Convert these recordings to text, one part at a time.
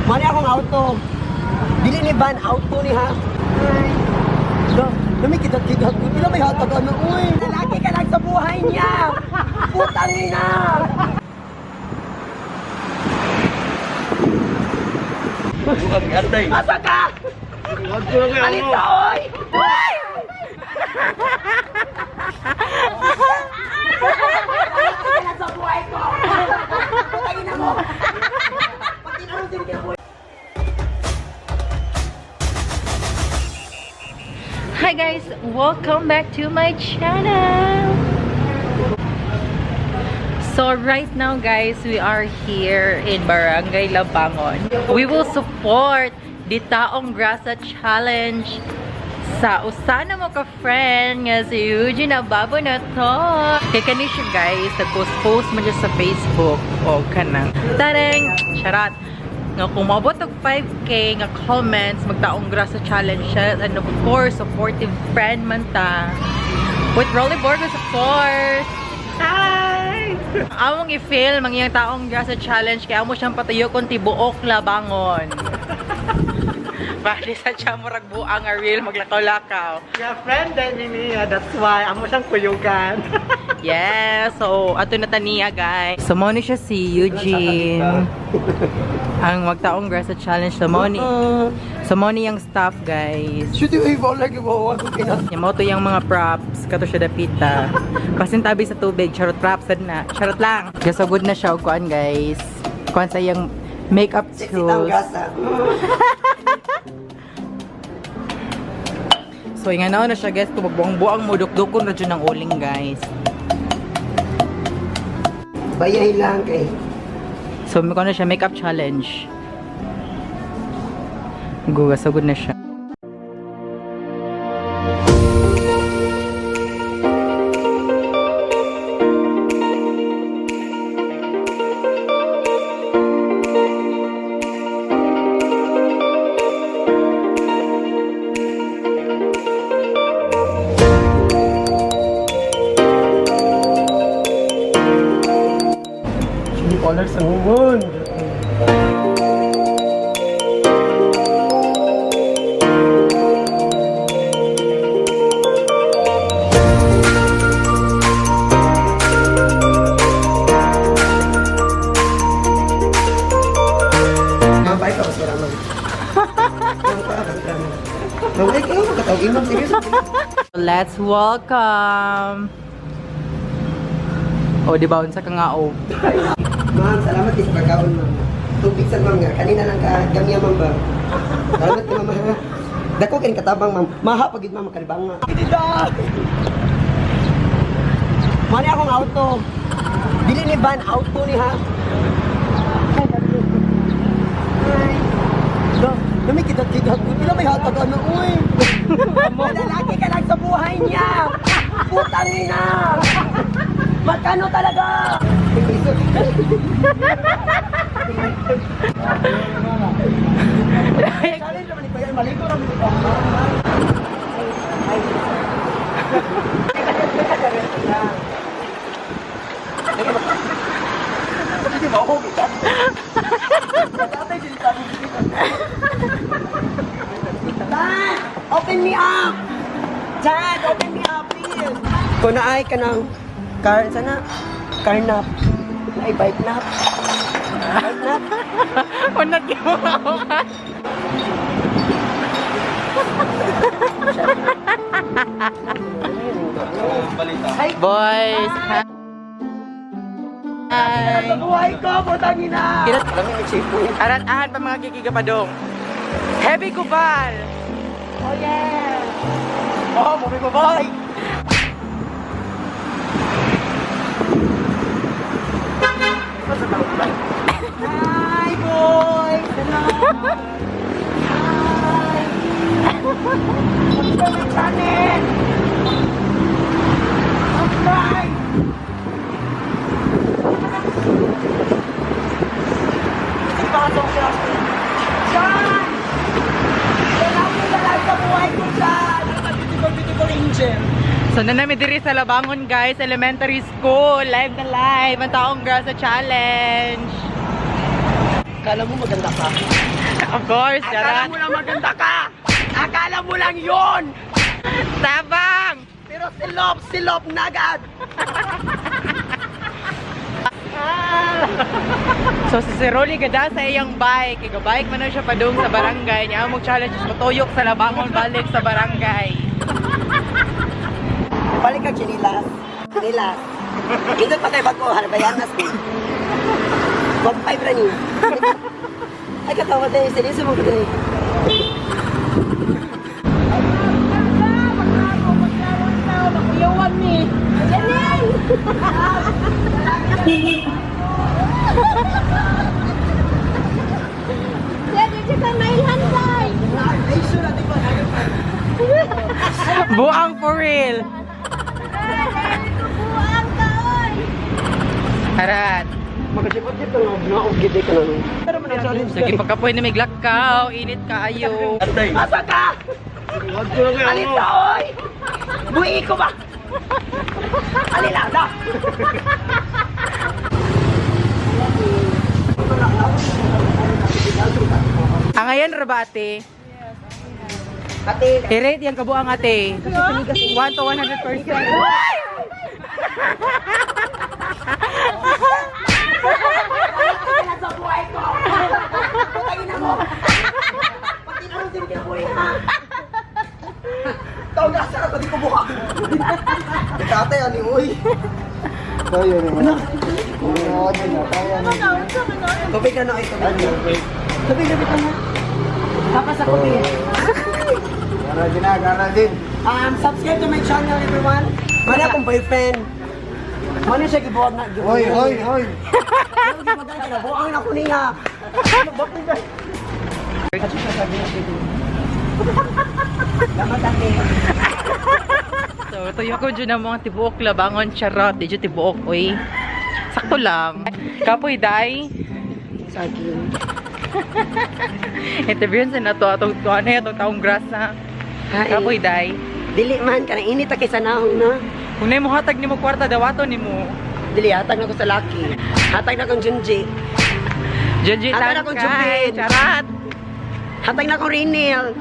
Mani akong auto. Dili ni van, auto ni ha. Ay. Da, nami kita kita pila may hatag ano uy. Lalaki ka lang sa buhay niya. Putang ina. Asa ka? Alis ka, oy! Uy! Lalaki ka lang sa buhay ko. Putang ina mo. Pati na rin sila. Hi guys! Welcome back to my channel! So right now guys, we are here in Barangay Labangon. We will support the Taong Grasa Challenge sa usana mo ka friend nga si Eugene Ababo na to. Kay kani siya guys, nag-post-post man siya sa Facebook o kanang tareng charot nga kung maabot og 5K nga comments magtaong grasa challenge siya, and of course supportive friend man ta with Rolly Borges, of course. Hi! Among i-film ang iyang taong grasa challenge kaya amo siyang patayo kung tibuok Labangon. Bali sa siya murag buang nga real maglakaw-lakaw. Yeah, friend din ni niya. That's why amo siyang kuyugan. Yeah, so ato na taniya guys. So mo ni siya si Eugene. Ang magtaong grasa challenge sa mo ni. So mo ni yung staff guys. Shoot yung ibon lagi mo ako kina. Yung mo to yung mga props kato siya dapita. Pasintabi sa tubig, charot props sad na. Charot lang. Gasugod na siya og kuan guys. Kuan sa iyang makeup Sexy tang tools. grasa. So inga na siya guys, kung magbuang-buang mo dukdukon ra jud ang uling guys. Bayahin lang kay. So may kuan na siya makeup challenge. Gugasugod na siya. Chili colors ang hugon. Ma'am, bye ka, mas wala, ma'am. Ma'am, ka, mas wala, ma'am. Ma'am, ay, kayo, magkatawag, ma'am, sige. Let's welcome. O, di ba unsa ka nga o? Ma'am, salamat din sa pagkaon, ma'am. Tubig sa ma'am nga. Kanina lang ka, gamya, ma'am ba? Salamat ka, ma'am, ha. Dako kaning katabang, ma'am. Maha pagid, ma'am, makalibang nga. Mani akong auto. Dili ni van, auto ni ha. Ay. Da, nami kita kita pila may hatag ano uy. Lalaki ka lang sa buhay niya. Putang ina. Magkano talaga? Challenge naman ni Kuya, maligo ra mi ko. Hindi ba ako kita? Dad! Open me up! Dad, open me up, please! Kung naay ka ng car, sana, car nap. Naay bike nap. Bike nap. Unat mo. Ay, Boys. Hi. sa buhay ko, putang ina! Alam mo, may shape po yun. Arat-ahan pa mga kikigapadong. Heavy kubal. Oh yeah! Oh, bumi babay! Hi, boys! Hello! Hi! Welcome to my channel! Subscribe! Pasok siya. John! Lalaki na lang sa buhay ko, John! Beautiful, beautiful angel. So na nami diri sa Labangon guys, elementary school, live na live ang taong grasa challenge. Akala mo maganda ka? Of course, Akala charot. mo lang maganda ka! Akala mo lang yon! Tabang! Pero silop, silop na agad! So si Sir Rolly gada sa iyang bike, bike man na siya padung sa barangay niya, mo challenge is motuyok sa Labangon balik sa barangay. Balik ka, chinilas. Chinilas. Dito pa tayo bago, harbayanas ni. 1.5 ra niyo. Ay, katawa tayo. Seryoso mo ko tayo. Buang for real. Harat. Makasipot dito nga, naog gid ka lang. Pero man ang challenge. Sige, pagkapoy na may glakaw, init kaayo. Asa ka? Alin ta, oy! Buhi ko ba? Alin na! Ang ngayon ra ba ate? Ate, I-rate yung kabuang ate. 1 to 100%. sa buhay ko! Patayin na mo! Pati na rin din buhay ha! Tawag na sarap, pati ko buka! Tatay, ano uy? Tubig na na ay tubig na. Tubig na bitaw na. Tapas ako din. Gara din. Subscribe to my channel, everyone. Mana akong boyfriend. Mana siya gibuwag na gibuwag. Hoy, hoy, hoy. Ano gibuwag na kinabuang na ko niya. Salamat ate. So, tuyo ko dyan ang mga tibuok Labangon, charot. Di dyan tibuok, uy. Sakto lang. Kapoy, day. Saging. Interviewin sa nato atong ano atong taong grasa. Hi. Kapoy, day. Dili man kanang init ta kay sa nahong na. Kung na mo hatag nimo kwarta dawato nimo. Dili hatag na ko sa laki. Hatag na kong Junji. Junji Hatag na kong Tangkay, Jubin. charot. Hatag na kong Rinel.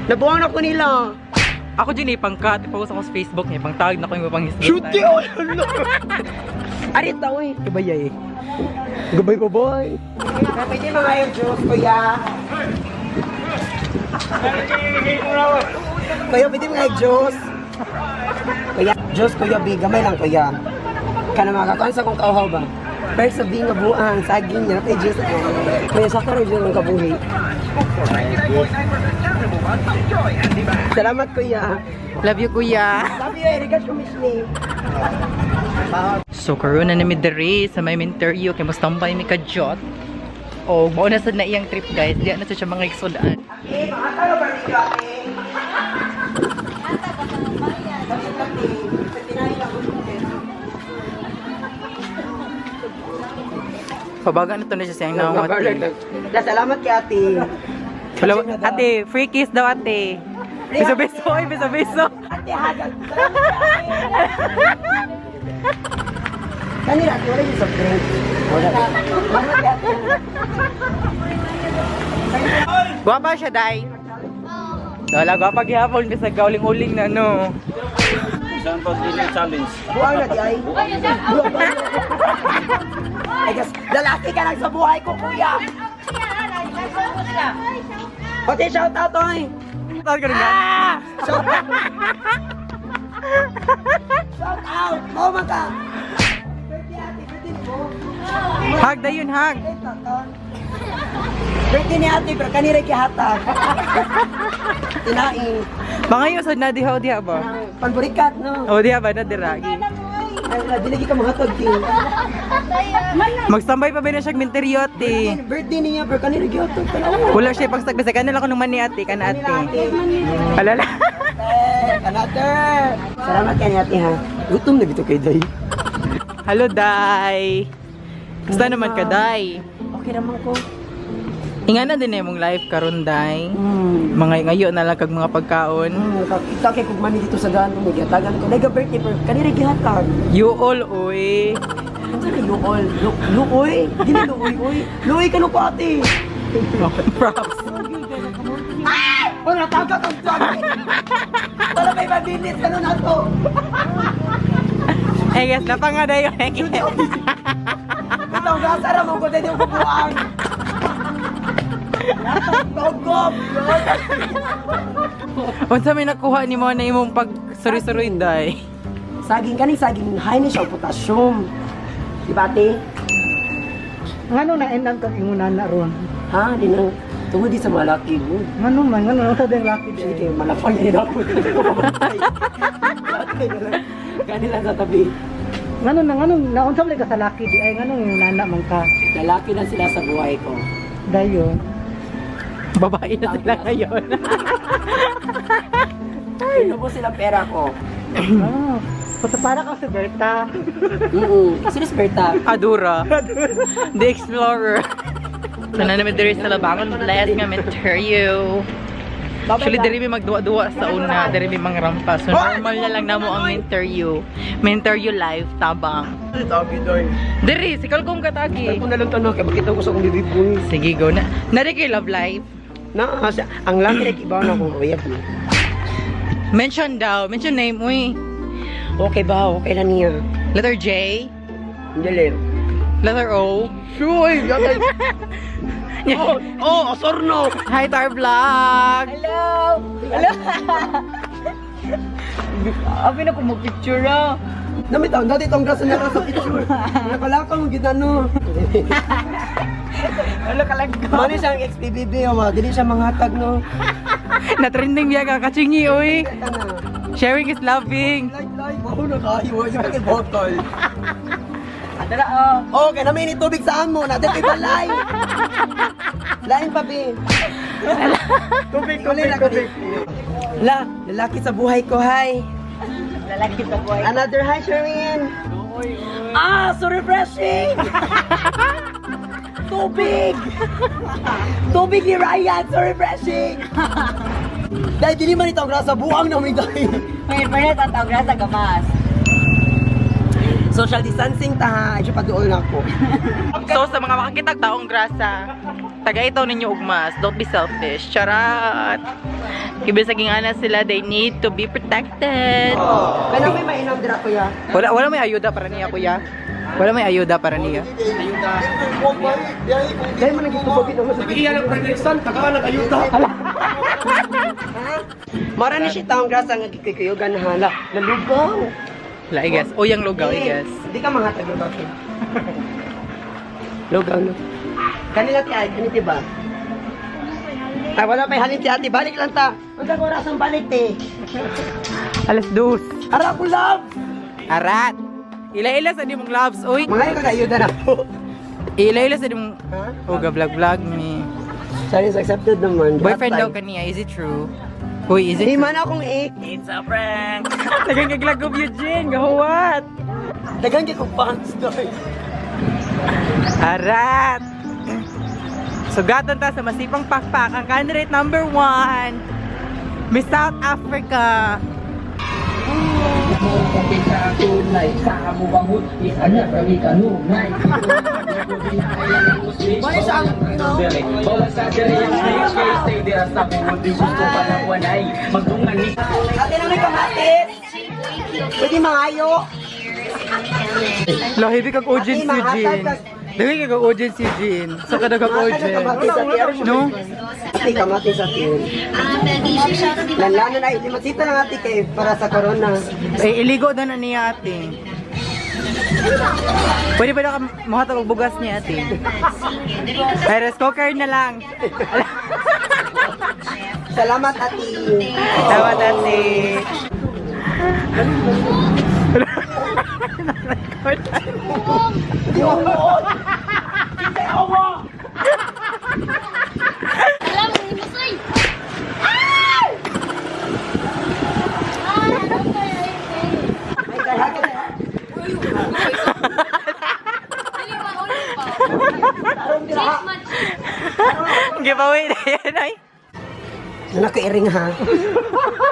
Nabuang na ko nila. Ako dyan eh, pangkat. Ipost ako sa Facebook niya. Pangtag na ko yung panghisgot. Shoot you! Arita, uy. Gabay eh. Gabay baboy. Pwede mga yung juice, kuya. Kuya, pwede mga yung juice. Kuya, juice, kuya, big. Gamay lang, kuya. Kana mga kakuan sa kong kauhaw ba? Pero sa binga buang, saging niya, kay juice. Kuya, sakto rin dyan ang kabuhi. Salamat, kuya. Love you, kuya. Love you, Erika Shumishni. So, karon na nami diri sa may interview kay mas tambay mi kajot. Oh, mao na sad na iyang trip, guys. Diya na sad siya mga igsulaan. Ate, mga tao ba dito, ate? Pabaga na to na siya siyang naong ate. La, salamat kay ate. Wala, ate, free kiss daw ate. Beso-beso, oy, beso-beso. Ate, hagal. Salamat kay ate. Kanila, ate, wala yung soft drink. Wala. Salamat kay ate. Gwapa siya, day. Wala, gwapa gihapon bisag kauling-uling na no. Saan pa din yung challenge? Buang na di ay. Buang na. Ay, gas, lalaki ka lang sa buhay ko, kuya. Pati shout out, oy. Tawag ka rin yan? Shout out. Shout out. Mama ka. Birthday ate, birthday mo. Hag dayon, hag. Ay, taton. Birthday ni ate, pero kanira gihatag. Tinaing. Mga yun, sad na diha o diha ba? Panburikat, no? O diha ba na diragi? Ay, wala, di lagi ka mahatag, din. Magstambay pa ba na siya minteryo ate? Birthday niya, pero kanira gihatag. Tanaw. Wala siya pagsag bisag kanila ko nung mani ate, kana ate. Alala. Another. Salamat kay ate ha. Gutom na bito kay Day. Hello, Day. Basta naman ka, Day. Okay naman ko. Ingana din na imong life karon, Day. Mga ngayo na lang kag mga pagkaon. Nakakita kay kung mani dito sa daan, nagyatagan ko. Naga birthday pero kanira gihatag. You all, oy. Unsa na luol? Luoy? Dili luoy, oy. Luoy ka no ko ate. Props. Oh, natagat ang jacket. Wala may mabilis ano na to. Hey guys, napanga dayo. Itong gasara mo ko din yung kubuan. Togop! Unsa may nakuha nimo na imong pag suri-suroy day? Saging kaning saging high ni siya og potassium. Di ba ate? Ngano na end ang kang ingunan na ron? Ha, di na. Tungod di sa malaki mo. Ngano man, ngano sa ding laki di. Sige, malapang din ako. Gani lang sa tabi. Ngano na ngano naunsa man ka sa laki di ay ngano ingunan na man ka. Lalaki lang sila sa buhay ko. Dayon. Babae na sila ngayon. Pinubo sila pera ko. Ah, basta para kang si Berta. Sino si Berta? Adura. The Explorer. So na namin diri sa Labangon. Bless nga Mentorio. Actually, diri mi magduwa-duwa sa una, diri mi mangrampa. So normal na lang namo ang Mentorio. Mentorio live tabang. Tagi doy. Diri si Kalkong katagi. Ako na lang tanong kay bakit ako sa akong bibig. Sige, go na. Nari kay love life. Na, ang laki na kibaw na akong uyab niya. Mention daw, mention name uy. Okay ba? Okay na niya. Letter J, Hindi. letter O. Sure, oh, oh, osorno. Hi to our vlog. Hello. Hello. Abi na ko mag-picture ah. Namit ang dati itong graso na sa picture. Nakalakaw mo gid ano. Wala ka lang. Mano siya ang ex-PBB o mga dili siya manghatag no. Na-trending biya ka kachingi uy. Tana. Sharing is loving. Like like wow na kayo sa akin bottle. Adala oh. Okay, namin ni tubig sa amo na dili balay. Lain pa bi. Tubig, Uli tubig, na ko tubig. La, lalaki sa buhay ko, hi. Lalaki sa buhay. Another hi, Sherwin. Ah, so refreshing! Tubig! Tubig ni Ryan, so refreshing! Dahil dili man ito ang grasa, buang namin dahil. May fairness ang tawag sa gamas. Social distancing ta ha, ay paduol na ako. So sa mga makakitag taong grasa, taga ito ninyo ugmas, don't be selfish. Charot! Ibig saging ana sila, they need to be protected. Kaya may mainom dira kuya. Wala may ayuda para niya, kuya. Wala may ayuda para niya. Dahil mo nagitubog ito mo sa Iya lang Frederickson, tagaan ang ayuda. Mara ni siya taong grasa nga gikikuyugan hala. Nalugaw. Wala, I guess. O yung lugaw, I guess. Hindi ka manghatag lugaw. Lugaw no. Kanila ti ay, kaniti ba? Ay, wala pa halin ti ate. Balik lang ta. Unsa ko oras ang balik ti? 2:00. Ara ko love. Arat! Ila-ila sa di mong loves, uy. Mga ka kayuda na po. Ila-ila sa di mong... Ha? Uga, vlog-vlog me. Challenge accepted naman. Boyfriend daw kaniya, is it true? Uy, is it Di true? man akong ik. Dagang gaglagob Eugene, gahuwat! Dagan kay kong fans doy. Arat! Sugatan ta sa masipang pakpak ang candidate number 1, Miss South Africa. Ate na may kamatis. Pwede mangayo. Lahibi kag audience Ate, mahatag Eugene. Daghan kag audience Eugene. Sa kada kag Mahatag ang kamatis sa audience. tiyan. No? Ate, kamatis sa tiyan. Lanlano na, limasita lang ate kay para sa corona. Eh, iligo na na niya ate. Pwede ba na ka muhatag og bugas niya ate? Ay, rice cooker na lang. Salamat ate. Salamat ate. Alam, hindi mo sa'y. Giveaway na yan ay. Nana ko iring ha.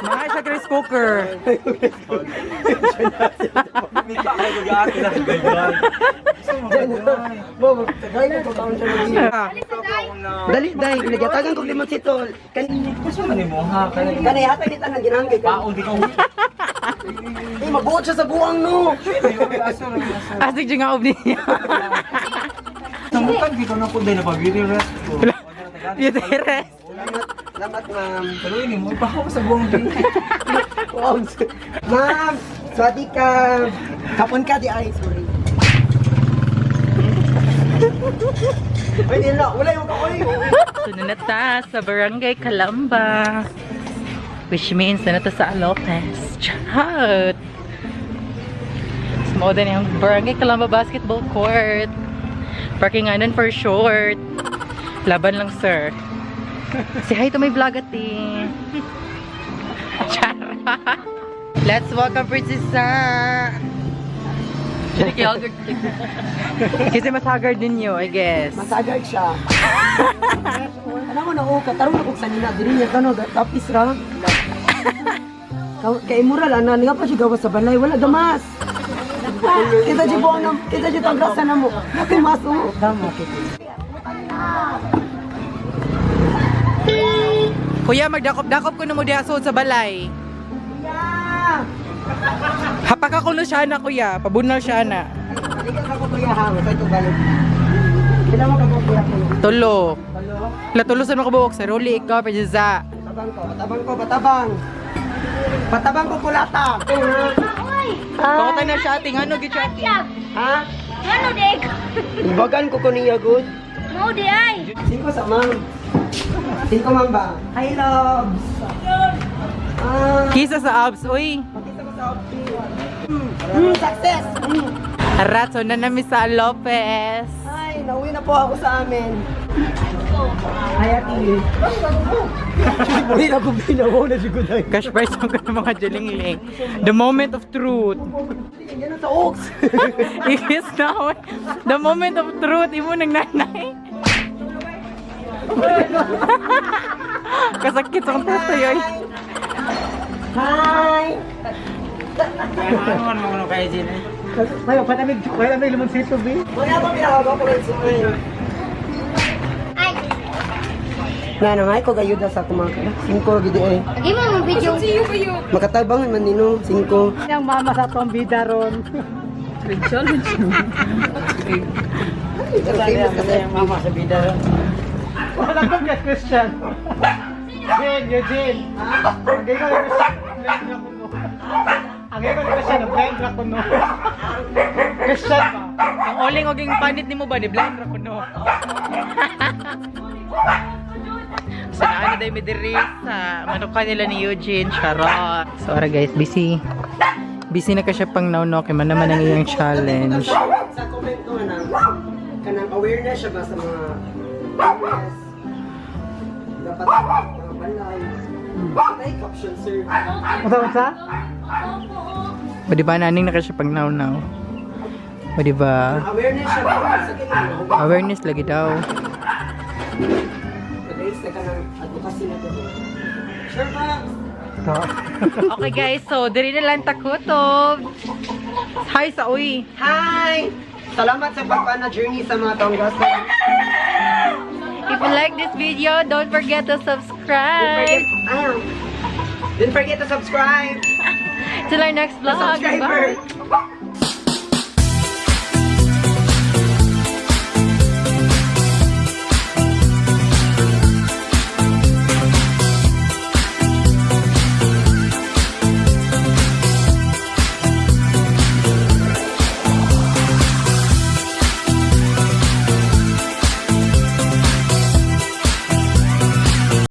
Mahal siya rice cooker. Bo, tagay ko taon siya nag Dali dai, nagyatagan kog limon sitol. Kan kanay hatag ni tanan ginangay ka. Paon di ka. Eh, mabuot siya sa buwang no. Asig siya nga ob niya. Samutag di ka na po dahil pag-beauty rest ko. Beauty rest. Salamat, salamat ma'am. Pero ini mo, ipahaw sa buwang di. Wow. Ma'am, swati ka. Kapon ka di ay, sorry. Ay, di na. Wala yung kaoy. So, nanata sa Barangay Calamba. Which means nanata sa Lopez. Charot! So, mo din yung Barangay Calamba Basketball Court. Parking nga nun for short. Laban lang, sir. Say hi to my vlog, ate. Charot! Let's welcome Princessa! Kasi mas haggard ninyo, I guess. Masagag siya. Ano mo na oh, katarong na kog sanina diri niya kano tapis ra. Kay mural ana nga pa siya gawas sa balay wala gamas. Kita di buang nam, kita di tong grasa na mo. Nakoy mas oh. Damo Kuya, magdakop-dakop ko na mo diha suod sa balay. Yeah. Hapaka ko na siya na, kuya. Pabunal siya na. Balikan ako kuya ha, masay to balik. Kailan mo ka ko kuya ko? Tulo. Tulo. Latulo sa mga kabuok. Sa ruli, ikaw, Princesa. Patabang ko, patabang ko, patabang. Patabang ko kulata. Uy! Pakutan na siya, ating ano, gid siya, ating. Siya! Ha? Ano dek? Ibagan ko ko niya good. Mo di ay! Singko sa ma'am. Singko ma'am ba? Hi loves. Ah, Kisa sa abs, uy. pakita ko sa outfit. Success. Rato na nami sa Lopez. Ay, nauwi na po ako sa amin. Hi, ate. Uy, ako binawo na siguro tayo. Cash prize ko ng mga jalingling. The moment of truth. Yan sa oaks. Ikis na, uy. The moment of truth. Imo nang nanay. Kasakit sa kong tatay, oy. Hi. Ano mo ano kay Jin? Mayo, patamig, patamig limon sito, bi. Wala ba pinakawa ko rin sa akin? Ay! Na, na, ko gayuda sa kumaka. Singko, gidi eh. Lagi mo mo video. Makatabangan man nino, singko. Yang mama sa tong bida ron. Pero famous kasi. Mama sa bida ron. Wala kang guest question. Jin, Eugene. Ang gay ko ni Christian, blend ra kuno. Ang gay ko ni Christian, blend ra kuno. Christian ba? Ang oling oging panit nimo ba ni blind ra kuno. So naano dahil mi diri sa manukan nila ni Eugene charot. So ara guys, busy. Busy na ka siya pang now kay man naman ang iyang challenge. Sa comment ko na, kanang awareness siya ba sa mga awareness. Dapat mga balay. Ay, caption, sir. Unsa unsa? O di ba naning na ka siya pang now now. O di ba? Awareness siya ba sa kanya? Awareness lagi daw. Pag-raise na ka ng advocacy na to. Sure ba? Okay guys, so diri na lang takutob. Hi sa uy. Hi! Salamat sa pagpana journey sa mga tonggas. If you like this video, don't forget to subscribe. Don't forget to subscribe. Till our next vlog. Subscriber. Bye.